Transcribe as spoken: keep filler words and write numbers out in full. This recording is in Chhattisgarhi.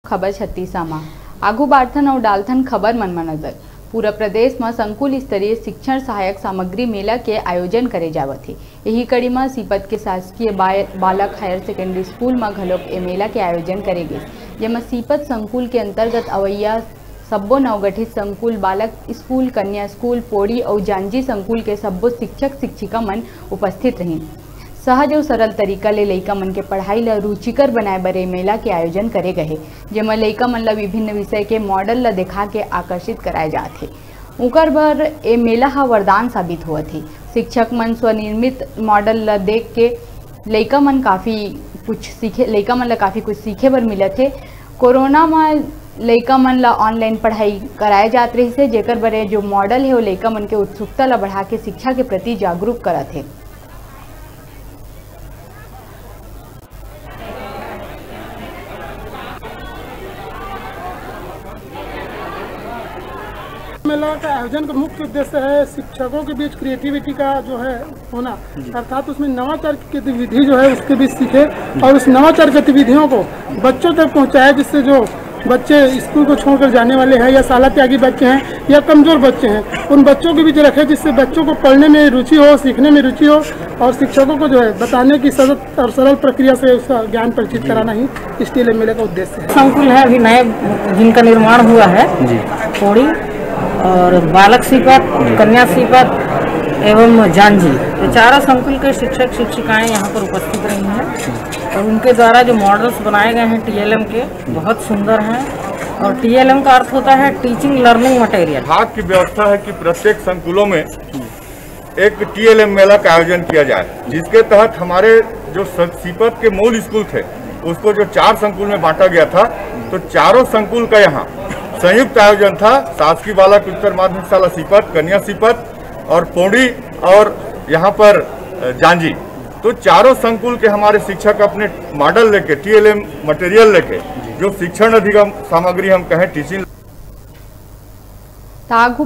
खबर छत्तीसा म। आगू बाढ़थन अउ डालथन खबर मन म नजर। पूरा प्रदेश म संकुल स्तरीय शिक्षण सहायक सामग्री मेला के आयोजन करे जावत हे। यही कड़ी म सीपत के शासकीय बाय-, बालक हायर सेकेंडरी स्कूल म घलोक ए मेला के आयोजन करे गिस, जेमा सीपत संकुल के अंतर्गत अवैया सब्बो नवगठित संकुल, बालक स्कूल, कन्या स्कूल, पोड़ी अउ जांजी संकुल के सब्बो शिक्षक शिक्षिका मन उपस्थित रहिन। सहज अउ सरल तरीका ले लइका मन के पढ़ाई ल रुचिकर बनाए बर ए मेला के आयोजन करे गए, जेमा लइका मन ल विभिन्न विषय के मॉडल ल देखा के आकर्षित कराए जात हे। उकर बर ए मेला ह वरदान साबित होवत हे। शिक्षक मन स्वनिर्मित मॉडल ल देख के लइका मन काफी कुछ सीखे, लइका मन ल काफी कुछ सीखे बर मिलत हे। कोरोना म लइका मन ल ऑनलाइन पढ़ाई कराए जात रहिस हे, जेकर बर ए जो मॉडल हे, वो लइका मन के उत्सुकता ल बढ़ा के शिक्षा के प्रति जागरूक करत हे। मेला का आयोजन का मुख्य उद्देश्य है शिक्षकों के बीच क्रिएटिविटी का जो है होना, अर्थात उसमें नवाचार की गतिविधि जो है उसके बीच सीखे और उस नवाचार गतिविधियों को बच्चों तक पहुंचाए, जिससे जो बच्चे स्कूल को छोड़कर जाने वाले हैं या शाला त्यागी बच्चे हैं या कमजोर बच्चे हैं, उन बच्चों के बीच रखे, जिससे बच्चों को पढ़ने में रुचि हो, सीखने में रुचि हो और शिक्षकों को जो है बताने की सतत और सरल प्रक्रिया से उसका ज्ञान परिचित कराना ही इस टीएलएम मेले का उद्देश्य है। संकुल है अभी नए, जिनका निर्माण हुआ है, जी। पोड़ी और बालक सीपत, कन्या सीपत एवं जांजी, ये चारों संकुल के शिक्षक शिक्षिकाएं यहाँ पर उपस्थित रही हैं और उनके द्वारा जो मॉडल्स बनाए गए हैं टीएलएम के, बहुत सुंदर हैं। और टीएलएम का अर्थ होता है टीचिंग लर्निंग मटेरियल। विभाग की व्यवस्था है कि प्रत्येक संकुलों में एक टीएलएम मेला का आयोजन किया जाए, जिसके तहत हमारे जो स-, सीपत के मूल स्कूल थे, उसको जो चार संकुल में बांटा गया था, तो चारों संकुल का यहाँ संयुक्त आयोजन था। शासकीय बालक उच्चतर माध्यमिक शाला सीपत, कन्या सीपत और पोड़ी और यहाँ पर, अ, जांजी। तो चारों संकुल के हमारे शिक्षक अपने मॉडल लेके, टीएलएम मटेरियल लेके, जो शिक्षण अधिगम सामग्री हम कहें, टीचिंग त आगू